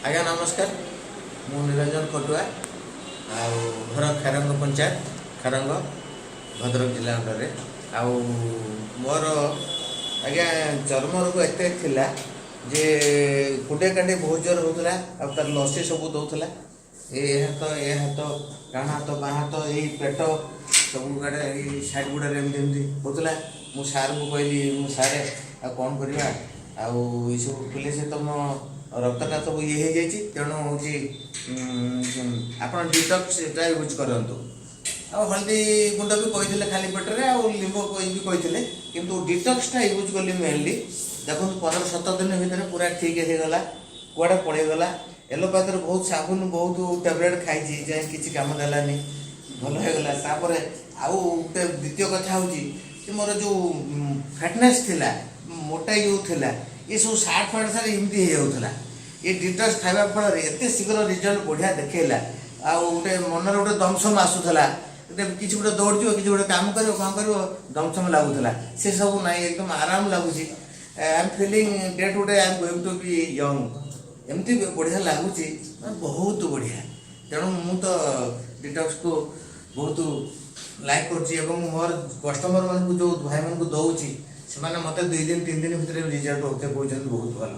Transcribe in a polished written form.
ଆଜ୍ଞା ନମସ୍କାର। ମୁଁ ନିରଞ୍ଜନ ଖଟୁଆ ଆଉ ଘର ଖାରଙ୍ଗ ପଞ୍ଚାୟତ, ଖାରଙ୍ଗ, ଭଦ୍ରକ ଜିଲ୍ଲା ଅଣ୍ଡରରେ। ଆଉ ମୋର ଆଜ୍ଞା ଚର୍ମ ରୋଗ ଏତେ ଥିଲା ଯେ କୁଣ୍ଡେଇ କାଣ୍ଡେଇ ବହୁତ ଜୋର ହେଉଥିଲା ଆଉ ତାର ଲସି ସବୁ ଦେଉଥିଲା। ଏ ହାତ, ଏ ହାତ, ଡାହାଣ ହାତ, ବାଁ ହାତ, ଏଇ ପେଟ ସବୁ ଆଡ଼େ, ଏଇ ସାଇଡ଼୍ ଗୁଡ଼ାରେ ଏମିତି ଏମିତି ହେଉଥିଲା। ମୁଁ ସାର୍ଙ୍କୁ କହିଲି, ମୁଁ ସାର୍, ଆଉ କ'ଣ କରିବା? ଆଉ ଏସବୁ କହିଲେ ସେ ତୁମ ରକ୍ତଟା ସବୁ ଇଏ ହେଇଯାଇଛି, ତେଣୁ ହେଉଛି ଆପଣ ଡିଟକ୍ସଟା ୟୁଜ୍ କରନ୍ତୁ। ଆଉ ହଳଦୀ ଗୁଣ୍ଡ ବି କହିଥିଲେ ଖାଲି ପେଟରେ, ଆଉ ଲିମ୍ବ ବି କହିଥିଲେ, କିନ୍ତୁ ଡିଟକ୍ସଟା ୟୁଜ୍ କଲି ମେନଲି। ଦେଖନ୍ତୁ, 15-17 ଦିନ ଭିତରେ ପୁରା ଠିକ୍ ହେଇଗଲା, କୁଆଡ଼େ ପଳେଇଗଲା। ଏଲୋପାଥିରେ ବହୁତ ସାବୁନ, ବହୁତ ଟ୍ୟାବଲେଟ୍ ଖାଇଛି, ଯାଏ କିଛି କାମ ଦେଲାନି, ଭଲ ହେଇଗଲା। ତାପରେ ଆଉ ଗୋଟେ ଦ୍ୱିତୀୟ କଥା ହେଉଛି ଯେ ମୋର ଯେଉଁ ଫ୍ୟାଟନେସ୍ ଥିଲା, ମୋଟା ଯେଉଁ ଥିଲା, ଏସବୁ ସାର୍ଟ ଫାର୍ଟ ସାର୍ ଏମିତି ହେଇଯାଉଥିଲା। ଏ ଡିଟକ୍ସ ଖାଇବା ଫଳରେ ଏତେ ଶୀଘ୍ର ରେଜଲ୍ଟ ବଢ଼ିଆ ଦେଖେଇଲା। ଆଉ ଗୋଟେ ମନରେ ଗୋଟେ ଦମସମ ଆସୁଥିଲା, ଗୋଟେ କିଛି ଗୋଟେ ଦୌଡ଼ିଯିବ, କିଛି ଗୋଟେ କାମ କରିବ, କ'ଣ କରିବ, ଦମସମ ଲାଗୁଥିଲା, ସେ ସବୁ ନାହିଁ, ଏକଦମ ଆରାମ ଲାଗୁଛି। I am feeling day to day I am going to be young. ଏମିତି ବଢ଼ିଆ ଲାଗୁଛି, ମାନେ ବହୁତ ବଢ଼ିଆ। ତେଣୁ ମୁଁ ତ ଡିଟକ୍ସକୁ ବହୁତ ଲାଇକ୍ କରୁଛି ଏବଂ ମୋର କଷ୍ଟମରମାନଙ୍କୁ, ଯେଉଁ ଭାଇମାନଙ୍କୁ ଦେଉଛି, ସେମାନେ ମୋତେ 2 ଦିନ 3 ଦିନ ଭିତରେ ରେଜଲ୍ଟ ଓକେ କହୁଛନ୍ତି, ବହୁତ ଭଲ।